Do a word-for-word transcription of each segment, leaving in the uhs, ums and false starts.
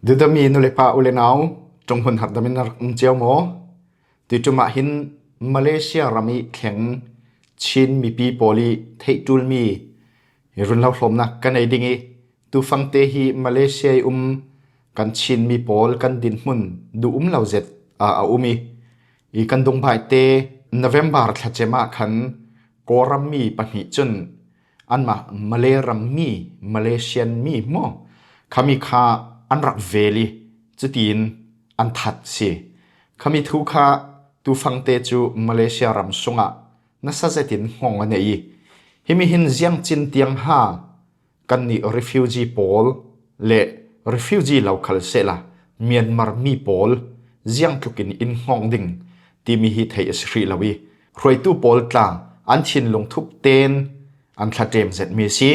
Dudami nulepa ulenau, ṭong hun hardamin rak um cio maw? Tuiṭumah hin Malaysia ram ih thleng Chin mipi pawl ih theihṭulmi i run lo hlawmnak ka nei ding ih, tufangte hi Malaysia ih um kan Chin mi pawl kan dinhmun duh um lo zet ah a um ih, i kan dungbaite November thlacem ah khan Kawlram mi pahnih cun anmah Malay ram mi, Malaysian mi maw, khami kha an rak vel ih cutiin an that si. Khami thu kha tufangte cu Malaysia ram sungah nasa zetin hngawng a nei ih, himi hin ziangcin tiang ha kannih refugee pawl le refugee lo khal sehla Myanmar mi pawl ziangtlukin in hngawng ding timi hi theih a si hrih lo ih, hruaitu pawl tla an thinlung thuk tein an thlaṭem zetmi a si.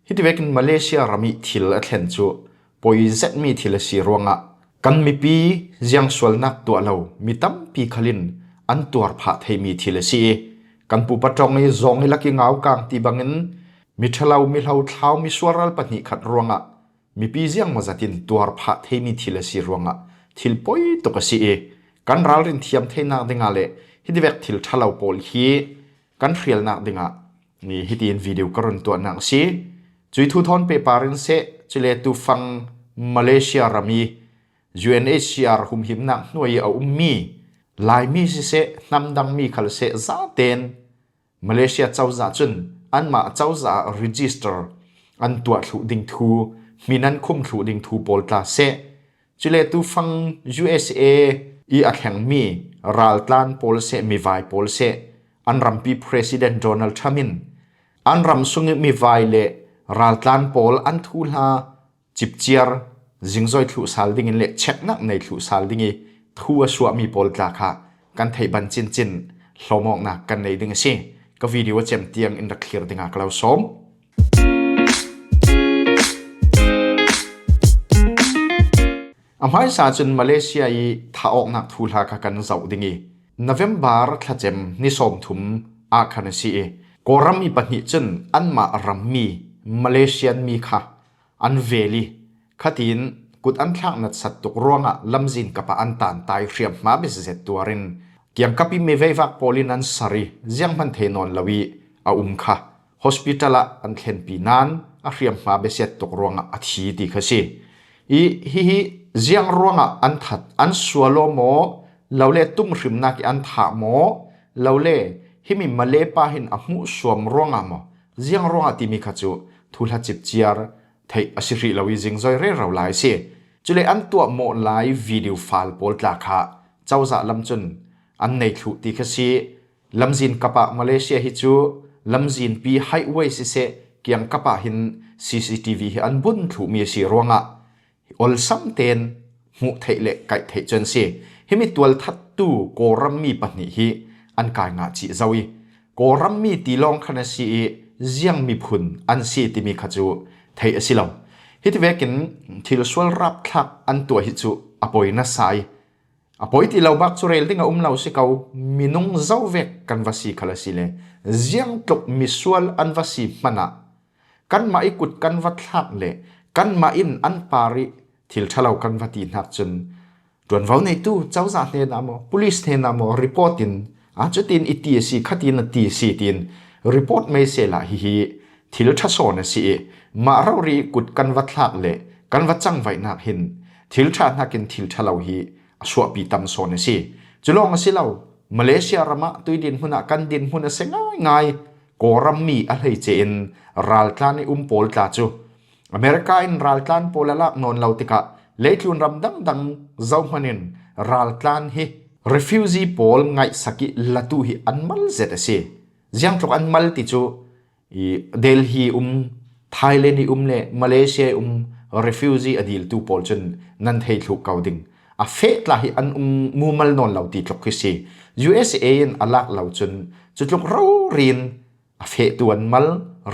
Hitivekin Malaysia ram ih thil a thlen cu poi zetmi thil a si ruangah kan mipi ziangsualnak tuah lo mi tampi khalin an tuarphah theimi thil a si ih, kan pupa ṭong ih zawng ih lak ih ngaukang ti bangin miṭhalo, mihlo, thlau, misual ral pahnih khat ruangah mipi ziangmawzat in tuarphah theimi thil a si ruangah thil poi tuk a si ih, kan ralrin thiam theinak dingah le hitivek thil ṭhalo pawl hi kan hrialnak dingah hitiin video ka run tuahnak a si. Cuih thu thawn pehpar in seh, cule tufang Malaysia ram ih U N H C R humhimnak hnuai ih a ummi Laimi siseh, hnamdangmi khal seh, zaten Malaysia cozah cun anmah cozah ah register an tuah thluh ding thu, hmin an khum thluh ding thu pawl tla seh, cule tufang U S A ih a thlengmi raltlan pawl seh, mivai pawl seh, an rampi President Donald Trump in an ram sung ih mivai le raltlan pawl an thuhla cipciar, zingzoi thluh sal dingin le cheknak nei thluh sal ding ih thu a suahmi pawl tla kha kan theih ban cincin hlawmawknak kan nei ding a si. Ka video a cem tiang in rak thlir dingah ka lo sawm. A hmaisa cun Malaysia ih thah awknak thuhla kha kan zoh ding ih, November thlacem ni sawmthum ah khan a si ih, Kawlram mi pahnih cun anmah rammi Malaysian mi kha an vel ih, khatin kut an thlak natsat tuk ruangah lamzin kapah an tantai hriamhma bia zet tuarin kiangkap ih miveivak pawl in an sar ih, zianghman thei nawn lo ih a um kha hospital ah an thlenpi nain a hriamhma bia siat tuk ruangah a thi ti kha si. Ih hihi ziang ruangah an that, an sual aw maw, lo le tumhrimnak ih an thah maw, lo le himi Malay pa hin a hmuhsuam ruangah maw, ziang ruangah timi kha cu thuhla cipciar theih a si hrih lo ih zingzoi rero lai a si. Cule an tuahmawh lai video file pawl tla kha cozah lam cun an nei thluh ti kha si. Lamzin kapah Malaysia hi cu lamzinpi highway siseh, kiangkap ah hin C C T V hi an bun thluhmi a si ruangah olsam tein hmuh theih le kaih theih cu an si. Himi tualthattu Kawlram mi pahnih hi an kai ngah cih zo ih, Kawlram mi ti lawng khan a si ih, ziang miphun an si timi kha cu theih a si lo. Hitivekin thilsual rapthlak an tuah hi cu a poi nasa ih, a poi ti lo bak cu rel ding a um lo si ko. Minung zo vek kan va si khal a si le, ziangtluk misual an va si hmanah kanmah ih kut kan va thlak le kanmah in an par ih thil ṭhalo kan va ti hnak cun, ṭuanvo neitu cozah hnenah maw, police hnenah maw report in, a cutin i ti a si, khatin a ti a si tiin report mei sehla hihi thil ṭha sawn a si ih, mah rori kut kan va thlak le kan va cangvaihnak hin thil ṭha hnakin thil ṭhalo hi a suahpi tam sawn a si. Cu lawng a si lo, Malaysia ram ah tui dinhmun ah kan dinhmun a si ngaingai. Kawlram mi a hleice in raltlan ih um pawl tla cu America in raltlan pawl a lak nawn lo tikah leitlun ram dangdang zohman in raltlan hi refugee pawl ngaihsak ih latu hi an mal zet a si. Ziangtluk an mal ti cu, i Delhi um, Thailand ih um le Malaysia ih um refugee a diltu pawl cun nan thei thluh ko ding. A feh tla hi an um mumal nawn lo ti tluk hi si. U S A in a lak lo cun cutluk rori in a fehtu an mal,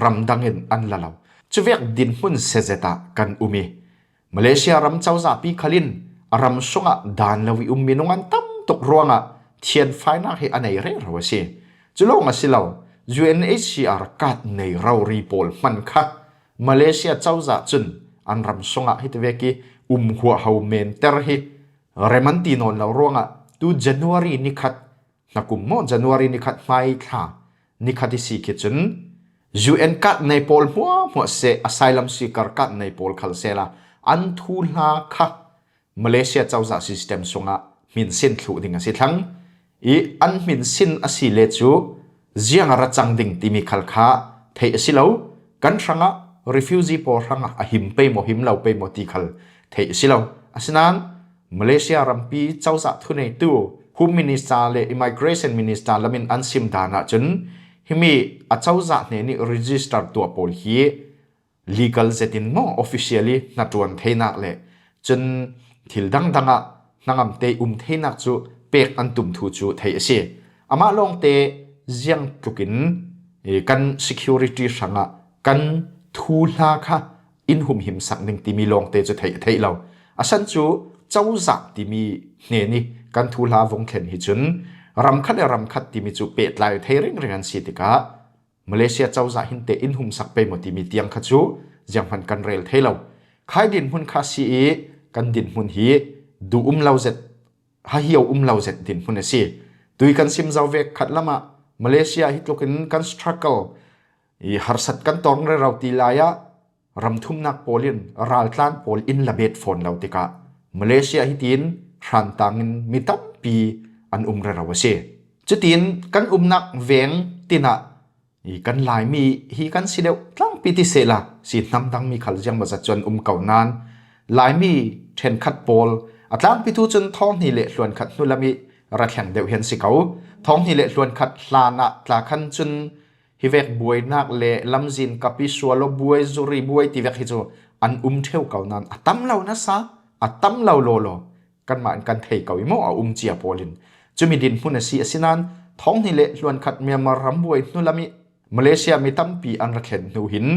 ramdang in an la lo. Cuvek dinhmun sezet ah kan um ih, Malaysia ram cozahpi khal in a ram sungah dan lo ih um minung an tam tuk ruangah thianfainak hi a nei rero a si. Cu lawng a si lo, U N H C R card nei rori pawl hman kha Malaysia cozah cun an ram sungah hitivek ih umhuahho menter hi rem an ti nawn lo ruangah tu January ni khat, hnakum maw, January ni khat hmai thla ni khat i si khi cun U N card nei pawl hmuahhmuah seh, asylum seeker card nei pawl khal sehla an thuhla kha Malaysia cozah system sungah hminsin thluh ding a si thlang. I an hminsin a si le cu ziang a ra cang ding timi khal kha theih a si lo. Kan hrangah refugee pawl hrangah a him pei maw, him lo pei maw ti khal theih a si lo. Asinain Malaysia rampi cozah thuneitu Home Minister le Immigration Minister lamin an sim dan ahcun himi a cozah hnenih register tuah pawl hi legal zetin maw, officially hnaṭuan theinak le cun thil dangdang ah hnangamte um theinak cu pek an tum thu cu theih a si. Amah lawngte ziang tlukin, eh, kan security hrangah kan thuhla kha in humhimsak ding timi lawngte cu theih a theih lo. A san cu cozah timi hnenih kan thuhla vung thlen hi cun ram khat le ram khat timi cu pehtlai thei ringring an si tikah Malaysia cozah hinte in humsak pei maw timi tiang kha cu zianghman kan rel thei lo. Khai dinhmun kha si i kan dinhmun hi duh um lo zet, hahiau um lo zet dinhmun a si. Tui kan sim zo vek khat lamah Malaysia hi tlukin kan struggle i harsat kan tong rero ti lai ah ramthumnak pawl in raltlan pawl in la bet fawn lo tikah Malaysia hitin hrantang in mi tampi an um rero a si. Cutin kan umnak veng tinah i kan Laimi hi kan si deuh tlangpi ti sehla, si hnam dangmi khal ziangmawzat cu an um ko nain Laimi ṭhenkhat pawl a tlangpi thu cun thawng hnih le hluan khat hnu lam i ra thleng deuh hi an si ko. Thawng hnih le hluan khat hlan ah tla khan cun hi vek buainak le lamzin kapi, sualo buai, zuri buai ti vek hi cu an um ṭheu ko nain a tam lo nasa, a tam lo lawlaw kanmah in kan thei ko i maw, a um cia pawl in. Cumi dinhmun a si, asinain thawng hnih le hluan khat Myanmar ram buai hnu lam i Malaysia mi tampi an ra thlen hnu hin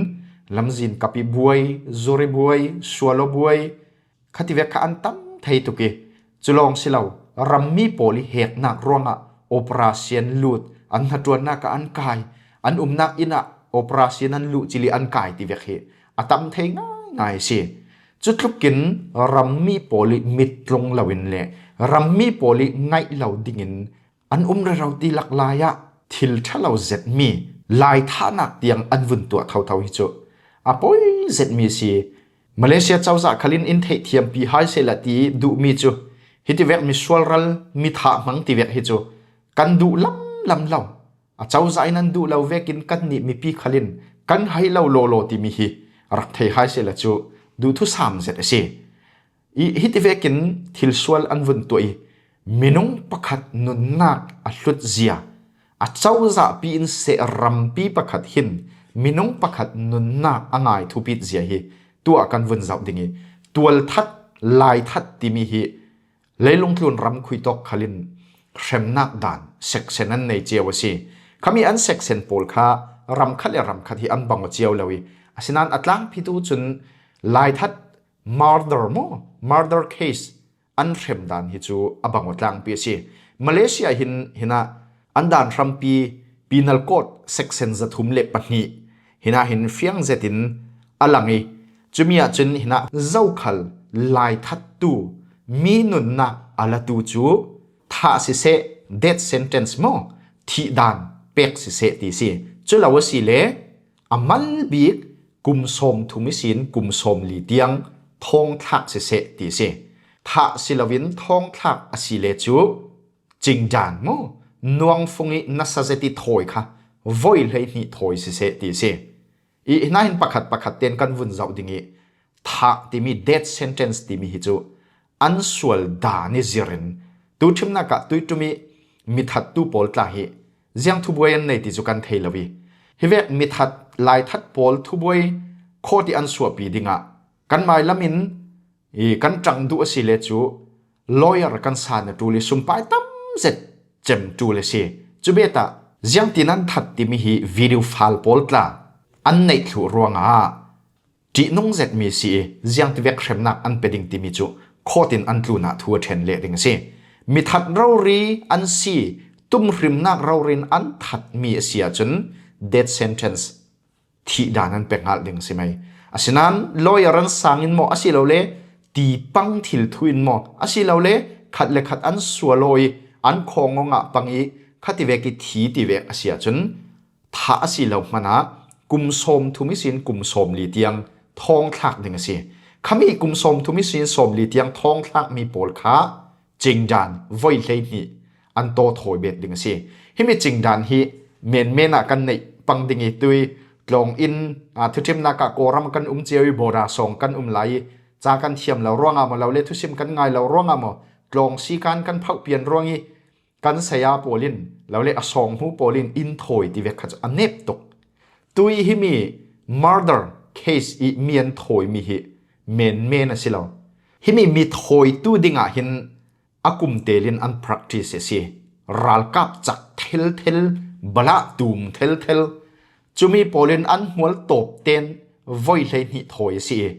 lamzin kapi buai, zuri buai, sualo buai, khati vek kha an tam thei tuk i, cu lawng si lo, rammi pawl i heknak ruangah operation lut, an hnaṭuannak ah an kai, an umnak inn ah operation an luh cili an kai ti vek hi a tam thei ngaingai a si. Cutlukin rammi pawl i mit tlung loin le rammi pawl i ngaih lo dingin an um rero ti lak lai ah thil ṭha lo zetmi laithahnak tiang an vun tuah thotho hi cu a poi zetmi a si. Malaysia cozah khal in in theihthiampi hai sehla ti duhmi cu hiti vek misual ral, mi thah hmang ti vek hi cu kan duh lamlam lo. A cozah in an duh lo vekin kannih mipi khal in kan hai lo lawlaw timi hi rak thei hai sehla cu duhthusam zet a si. I hiti vekin thilsual an vun tuah i, minung pakhat nunnak a hlutzia, a cozahpi in seh rampi pakhat hin minung pakhat nunnak a ngai thupit zia hi tuah kan vun zoh ding i, tualthat, laithat timi hi leilungtlun ram khuitawk khal in hremnak dan section an nei cio a si. Khami an section pawl kha ram khat le ram khat hi an bang aw cio lo i, asinain a tlangpitu cun laithat, murder maw, murder case an hrem dan hi cu a bang aw tlangpi a si. Malaysia hin hinah an dan hrampi Penal Code section zathum le pahnih hinah hin fiang zetin a lang i, cumi ahcun hinah zokhal laithattu, mi nunnak a latu cu thah siseh, death sentence maw, thih dan pek siseh ti si. Cu lo a si le a mal bik kum sawmthum ihsin kum sawmli tiang thawngthlak siseh ti si. Thah si loin thawngthlak a si le cu cingdan maw, nuangfung i nasa zet i thawi kha voi hleihnih thawi siseh ti si. I hinahin pakhat pakhat tein kan vun zoh ding i, thah timi, death sentence timi hi cu an sual dan i zirin tu ṭhimnak ah tuiṭum i mithattu pawl tla hi ziang thubuai an nei ti cu kan thei lo i, hi vek mithat, laithat pawl thubuai khawt i an suahpi dingah kan mailam in i kan ṭang duh a si le cu lawyer kan san a ṭul i sumpai tam zet cem ṭul a si. Cu bet ah ziangtin an that timi hi video file pawl tla an neih thluh ruangah ṭihnung zetmi si i, ziangtivek hremnak an pe ding timi cu khawt in an tlunah thu a ṭhen leh ding a si. Mithat rori an si, tumhrimnak rori in an thatmi a si ahcun death sentence, thih dan an pe hngalh ding a si mai. Asinain lawyer an sang in maw, asilole ti pang thil thu in maw, a si lo le khat le khat an sual aw i an khawng aw ngah pang i khati vek i thi ti vek a si ahcun thah a si lo hmanah kum sawm thum ihsin kum sawm li tiang thawngthlak ding a si. Khami kum sawm thum ihsin sawm li tiang thawngthlakmi pawl kha cingdan voi hleihnih an taw thawi bet ding a si. Himi cingdan hi menmen ah kan neih pang ding i tui tlawng in, aa, thuṭhimnak ah Kawlram kan um cio i bawda sawng kan um lai i ca kan thiam lo ruangah maw, lo le thusim kan ngai lo ruangah maw, tlawng sikan kan phauh pian ruang i kan saya pawl in lo le a sawng hmu pawl in in thawi ti vek kha cu a nep tuk. Tui himi murder case i mi an thawimi hi menmen a si lo. Himi mi thawitu dingah hin a kum tel in an practice a si. Ralkap cak thelthel, balah tum thelthel. Cumi pawl in an hmual tawp ten voi hleihnih thawi a si i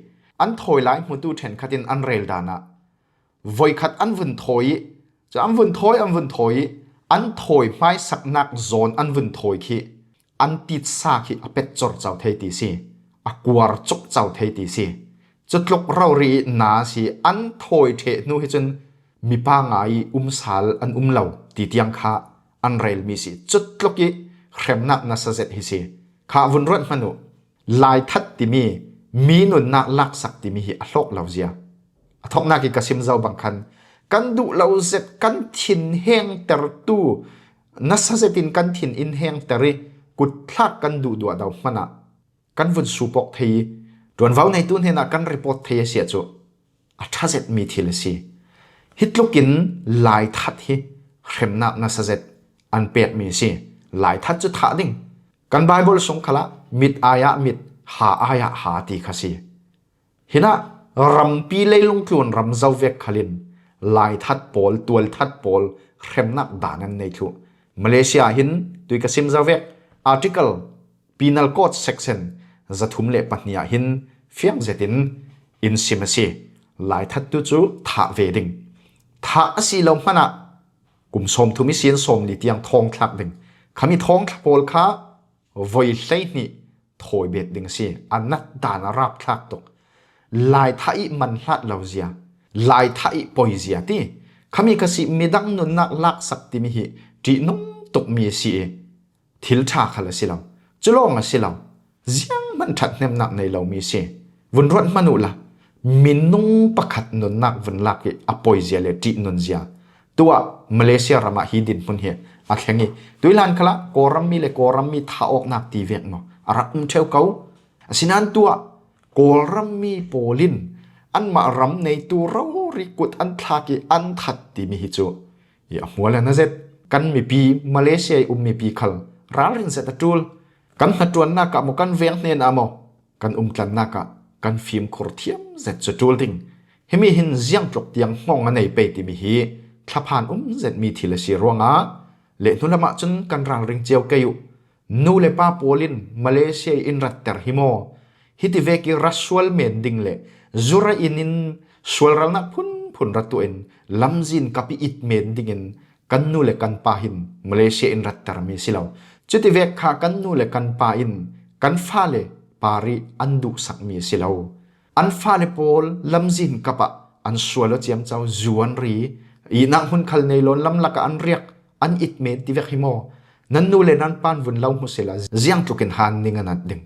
an thawi lai hmutu ṭhenkhat in an rel dan ah voi khat an vun thawi i, cu an vun thawi, an vun thawi i, an thawi hmaisaknak zawn an vun thawi khi an titsa khi a petcor co thei ti si, a kuar cuk co thei ti si. Cutluk rori i na si an thawi ṭheh hnu hi cun mipa ngai i um sal an um lo ti tiang kha an relmi si. Cutluk i hremnak nasa zet hi si. Kha vun ruat hmanh uh. Laithat timi, mi nunnak laksak timi hi a hlawk lo zia. A thawknak i ka sim zo bang khan kan duh lo zet kan thin hengtertu nasa zetin kan thin in hengter i kutthlak kan duhduah do hmanah kan vun supawk thei i ṭuanvo neitu hnenah kan report thei a si ahcun a ṭha zetmi thil a si. Hi tlukin laithat hi hremnak nasa zet an pekmi a si. Laithat cu thah ding. Kan Baibal sung khalah mit ai ah mit, ha ai ah ha ti kha si. Hinah rampi leilung tlun ram zo vek khalin laithat pawl, tualthat pawl hremnak dan an nei thluh. Malaysia hin tui ka sim zo vek Article Penal Code Section zathum le pahnih ah hin fiang zetin in sim a si. Laithat tu cu thah ve ding. Thah a si lo hmanah kum sawm thum ihsin sawm li tiang thawngthlak ding. Khami thawngthla pawl kha voi hleihnih thawi bet ding a si. A nat dan a rapthlak tuk. Laitha i man hlat lo zia, laitha i poi zia ti. Khami kha si midang nunnak laksak timi hi ṭihnung tukmi a si i thil ṭha khal a si lo. Cu lawng a si lo. Zianghman ṭhathnemnak nei lomi a si. Vun ruat hmanh uhla, minung pakhat nunnak vun lak i a poi zia le ṭihnun zia. Tuah Malaysia ram ah hi dinhmun hi a thleng i, tuihlan khalah Kawlram mi le Kawlram mi thah awknak ti vek maw a rak um ṭheu ko. Asinain tuah Kawlram mi pawl in anmah ram neitu rori kut an thlak i an that timi hi cu i a hmual a na zet. Kan mipi, Malaysia i um mipi khal ralrin zet a ṭul. Kan hnaṭuannak ah maw, kan veng hnen ah maw, kan umtlannak ah kan fimkhur thiam zet cu ṭul ding. Himi hin ziangtluk tiang hngawng a nei pei timi hi thlaphan um zetmi thil a si ruangah le hnulam ah cun kan ralring cio kei uh. Nu le pa pawl in Malaysia i in ratter hi maw? Hiti vek i ra sual men ding le zura in in sualralnak phunphun ra tuah in lamzin kap i it men dingin kan nu le kan pa hin Malaysia in rattermi si lo. Cuti vek kha kan nu le kan pa in kan fale pari an duhsakmi si lo. An fale pawl lamzin kap ah an sual aw ciamco, zu an ri, ihnak hmun khal nei loin lamlak ah an riak, an it men ti vek hi maw? Nan nu le nan pan vun lo hmu sehla ziangtlukin han ning a nat ding.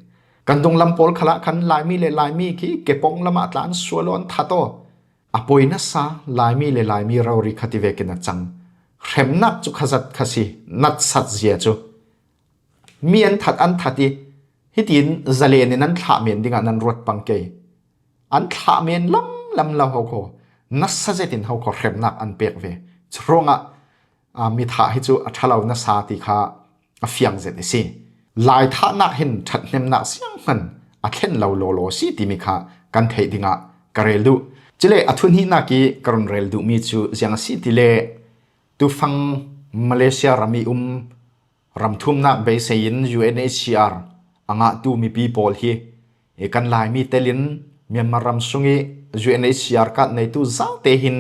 Kan dunglam pawl khalah khan Laimi le Laimi khi kepong lamah tla an sual aw, an that aw. A poi nasa Laimi le Laimi rori kha ti vekin a cang. Hremnak cu khazat kha si, natsat zia cu. Mi an that, an that i hitin zalen in an thlah men dingah nan ruat pang kei. An thlah men lamlam lo ho kho, nasa zetin ho kho hremnak an pek ve. Curuangah, aa, mi thah hi cu a ṭha lo nasa ti kha a fiang zet a si. Laithahnak hin ṭhathnemnak sianghman a thlen lo lawlaw a si timi kha kan theih dingah ka rel duh. Cule a thuhnihnak i ka run rel duhmi cu ziang a si tile, tufang Malaysia ram i um ramthumnak beisei in U N H C R a ngahtu mipi pawl hi i kan Laimi telin Myanmar ram sung i U N H C R card neitu zaute hin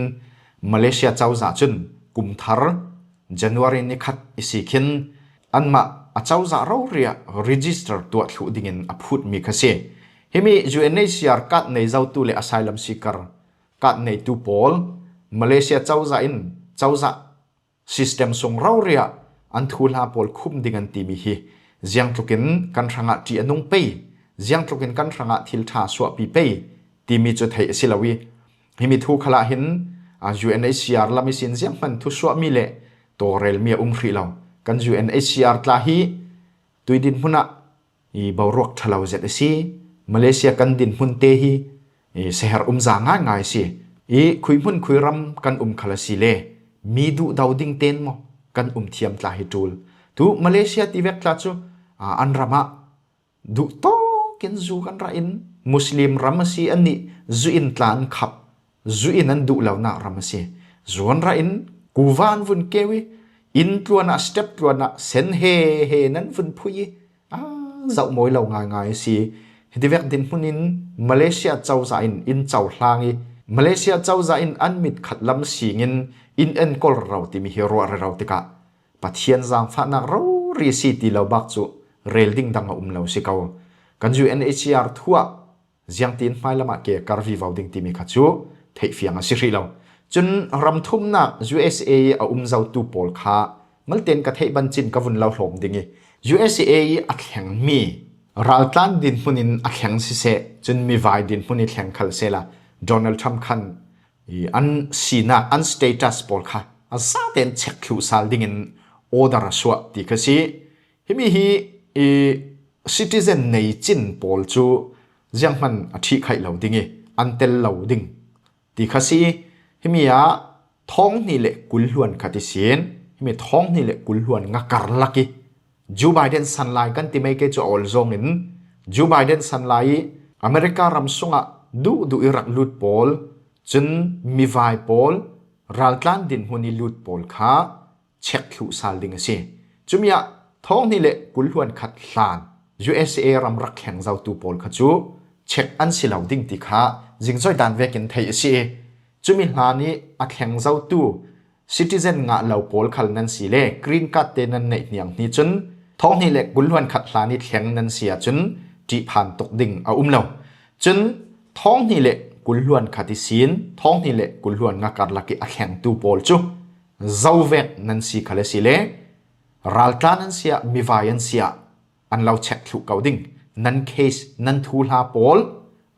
Malaysia cozah cun kum thar January ni khat i si khin anmah a cozah rori ah register tuah thluh dingin a phutmi kha si. Himi U N H C R card nei zotu le asylum seeker card neitu pawl, Malaysia cozah in, cozah system sung rori ah an thuhla pawl khum ding an timi hi ziangtlukin kan hrangah ṭih a nung pei, ziangtlukin kan hrangah thil ṭha suahpi pei timi cu theih a si lo i, himi thu khalah hin, a, U N H C R lam ihsin zianghman thusuahmi le tawlrelmi a um hrih lo. Kan U N H C R tla hi tui dinhmun ah i boruak ṭha lo zet a si. Malaysia kan dinhmun te hi i seher umza ngaingai a si. I khuihmun khuiram kan um khal a si le mi duhdo ding ten maw kan um thiam tla hi ṭul. Tu Malaysia ti vek tla cu, a, an ram ah duhtawkin zu kan rah in Muslim ram a si, annih zu in tla an khap, zu in an duh lonak ram a si. Zu an rah in kuva an vun keu i inn tluan ah, step tluan ah sen he he nan vun phui i, a, zoh mawi lo ngaingai a si. Hiti vek dinhmun in Malaysia cozah in in cohlang i, Malaysia cozah in an mit khat lam singin in enkawl rero timi hi ruah rero tikah Pathian zaangfahnak rori a si ti lo bak cu rel ding dang a um lo si ko. Kan U N H C R thu ah ziangtin hmailam ah ke kar vivo ding timi kha cu theihfiang a si hrih lo. Cun ramthumnak U S A i a um zotu pawl kha malten ka theih bancin ka vun lo hlawm ding i, U S A i a thlengmi raltlan dinhmun in a thleng siseh, cun mivai dinhmun i thleng khal sehla Donald Trump khan i an sinak, an status pawl kha a zaten check thluh sal dingin order a suah ti kha si. Himi hi i citizen nei cin pawl cu zianghman a ṭhihkhaih lo ding i an tel lo ding ti kha si. Himi ah thawng hnih le kul hluan khat ihsin, himi thawng hnih le kul hluan nga karlak i Joe Biden sanlai kan ti mai ke cu a ol zongin Joe Biden sanlai i America ram sungah duhduh i rak lut pawl, cun mivai pawl, raltlan dinhmun i lut pawl kha check thluh sal ding a si. Cumi ah thawng hnih le kul hluan khat hlan U S A ram rak thleng zotu pawl kha cu check an si lo ding ti kha zingzoi dan vekin theih a si i, cumi hlan i a thleng zotu citizen ngah lo pawl khal nan si le green card te nan neih hnianghni cun thawng hnih le kul hluan khat hlan i thleng nan si ahcun ṭihphan tuk ding a um lo. Cun thawng hnih le kul hluan khat ihsin thawng hnih le kul hluan nga karlak i a thlengtu pawl cu zovek nan si khal a si le raltlan an si ah, mivai an si ah, an lo check thluh ko ding. Nan case, nan thuhla pawl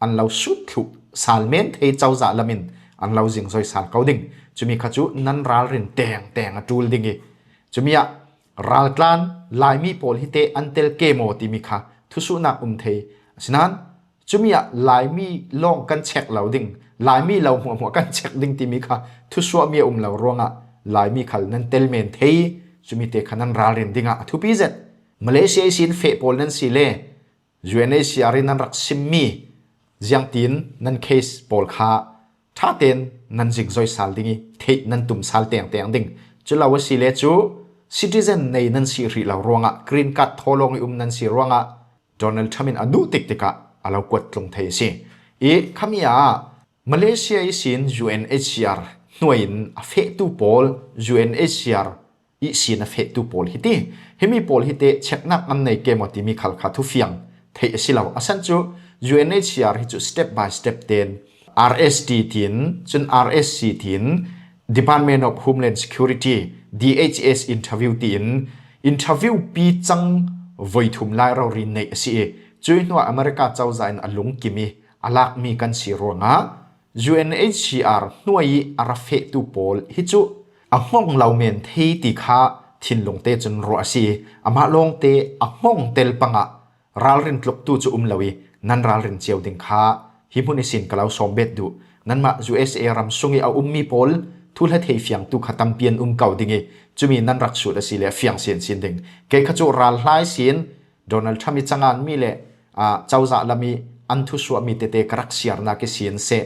an lo sut thluh sal men thei cozah lam in an lo zingzoi sal ko ding. Cumi kha cu nan ralrin tengteng a ṭul ding i, cumi ah raltlan Laimi pawl hi te an tel ke maw timi kha thusuhnak um thei. Asinain cumi ah Laimi lawng kan check lo ding, Laimi lo hmuahhmuah kan check ding timi kha thusuahmi a um lo ruangah Laimi khal nan tel men thei. Cumi te kha nan ralrin dingah a thupi zet. Malaysia ihsin feh pawl nan si le U N H C R in nan rak simmi ziangtin nan case pawl kha ṭhaten nan zingzoi sal ding i theih nan tum sal tengteng ding. Cu lo a si le cu citizen nei nan si hrih lo ruangah, green card thawlawng i um nan si ruangah Donald Trump in a duh tik tikah a lo kuat tlung thei a si. I khami ah Malaysia ihsin U N H C R hnuai in a fehtu pawl, U N H C R ihsin a fehtu pawl hi ti, himi pawl hi te checknak an nei ke maw timi khal kha thufiang theih a si lo. A san cu U N H C R hi cu step by step ten R S T tiin, cun R S C tiin Department of Homeland Security, D H S interview tiin interview pi cang voi thum lai rori neih a si i, cui hnuah America cozah in a lungkim i a lakmi kan si ruangah U N H C R hnuai i a ra fehtu pawl hi cu a hngawng lo men thei ti kha thinlung te cun ruah a si. Amah lawngte a hngawng tel pangah ralrin tluktu cu um lo i nan ralrin cio ding kha hi hmun ihsin ka lo sawm bet duh. Nanmah U S A ram sung i a ummi pawl thuhla thei fiangtu kha tampi an um ko ding i cumi nan rak sut a si le a fiang sinsin ding. Kei kha cu ral hlai sin Donald Trump i canganmi le, aa, cozah lam i an thusuahmi tete ka rak siarnak i sin seh.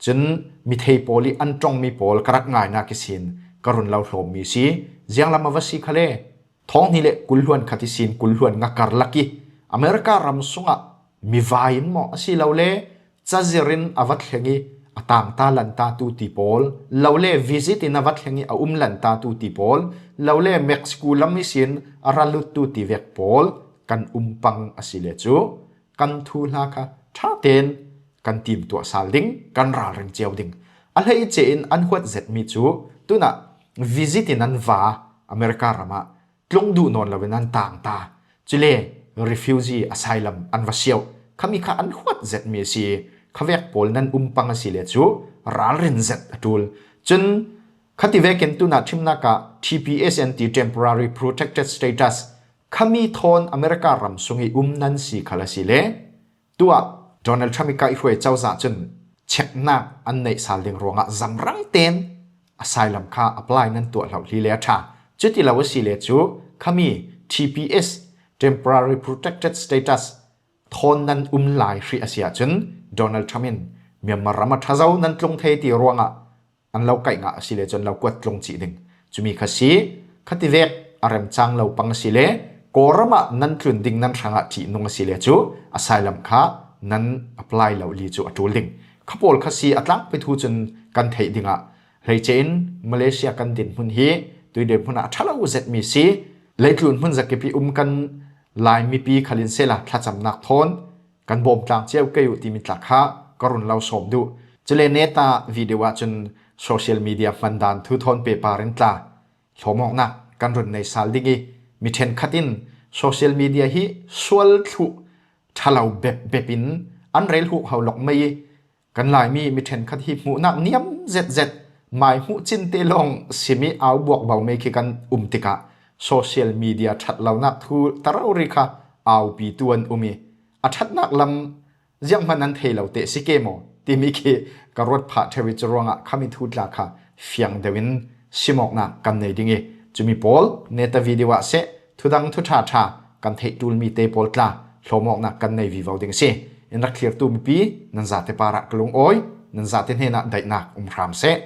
Cun mithei pawl i an ṭongmi pawl ka rak ngainak i sin ka run lo hlawmmi si. Zianglam a va si khale thawng hnih le kul hluan khat i sin kul hluan nga karlak i America ram sungah mivai in maw a si lo le cazir in a va thleng i a tangta lantatu ti pawl, lo le visit in a va thleng i a um lantatu ti pawl, lo le Mexico lam ihsin a ra luttu ti vek pawl kan um pang a si le cu kan thuhla kha ṭhaten kan timtuah sal ding, kan ralrin cio ding. A hleice in an huat zetmi cu tunah visit in an va America ramah tlung duh nawn loin an tang ta. Cule refugee asylum an va siauh. Khami kha an huat zetmi a si. Khavek pawl nan um pang a si le cu ralrin zet a ṭul. Cun khati vekin tunah ṭhimnak ah T P S an ti, temporary protected status, khami thawn America ram sung i um nan si khal a si le, tuah Donald Trump i kaihhruai cozah cun cheknak an neih sal ding ruangah zamrang tein asylum kha apply nan tuah hlohli le a ṭha. Cuti lo a si le cu khami T P S, temporary protected status, thawn nan um lai hrih a si ahcun Donald Trump in Myanmar ram a ṭha zo nan tlung thei ti ruangah an lo kaih ngah a si le cun lo kuat tlung cih ding. Cumi kha si, khativek a remcang lo pang a si le Kawlram ah nan tlun ding nan hrangah ṭihnung a si le cu asylum kha nan apply lo li cu a ṭul ding. Kha pawl kha si a tlangpi thu cun kan theih dingah hleice in Malaysia kan dinhmun hi tuide hmun ah a ṭha lo zetmi si. Leitlun hmun zakip i um kan Lai mipi khal in sehla thlacamnak thawn kan bawm tlang cio kei uh timi tla kha ka run lo sawm duh. Cule neta video ahcun social media hmandan thu thawn pehpar in tla hlawmawknak kan run nei sal ding i, mi ṭhenkhat in social media hi sual thluh ṭha lo bep bep in an rel huk ho lawk mei i, kan Laimi mi ṭhenkhat hi hmuhnak niam zetzet, mai hmuh cinte lawng sim i au buak bo mei khi kan um tikah social media ṭhat lonak thu ta rori kha aupitu an um i, a ṭhatnak lam zianghman an thei lo te si ke maw timi khi ka ruat phah ṭheu i, cu ruangah khami thu tla kha fiang deuh in simawknak kan nei ding i, cumi pawl neta video ah seh, thudang thuṭha ṭha kan theih ṭulmi te pawl tla hlawmawknak kan nei vivo ding a si. In rak thlirtu mipi nan zate parah ka lungawi, nan zate hnenah daihnak um hram seh.